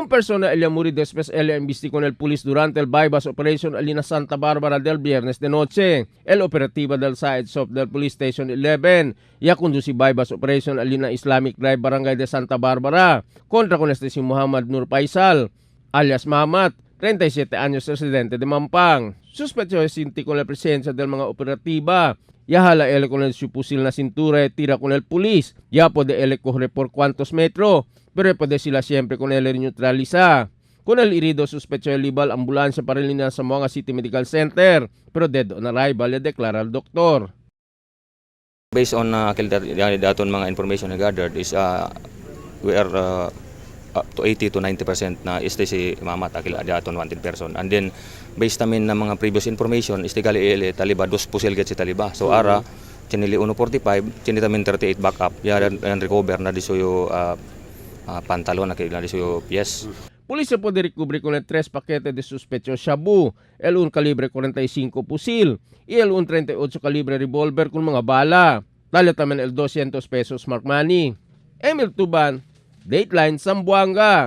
Un persona ella muri después ella embisti con el police durante el bypass operation alina Santa Bárbara del viernes de noche. El operativa del side shop del Police Station 11 ya conduci bypass operation alina Islamic Drive Barangay de Santa Bárbara contra con este si Muhammad Nur Faisal alias Mamat, 37 años, residente de Mampang. Suspechoso sinti con la presencia del mga operativa. Ya hala ele con el su fusil na cintura y tira con el pulis. Ya puede ele corre por cuantos metro, pero puede sila siempre con ele neutraliza. Con el herido sospechoso libal ambulancia para nila sa mga City Medical Center, pero dead on arrival le declara al doktor. Based on daton mga information na gathered is we are up to 80 to 90% na este si Mamat akil daton wanted person. And then based namin na mga previous information este gali ele taliba dos pusil get si taliba. So ara chinili 145 chini tamin 38 backup ya and recover na disuyo pantalon na na disuyo yes. Policía puede recubrir con el tres paquetes de sospechoso shabu, el un calibre 45 fusil y el un 38 calibre revolver con mga bala. Talo también el 200 pesos smart money. Emil Tuban, Dateline Zamboanga.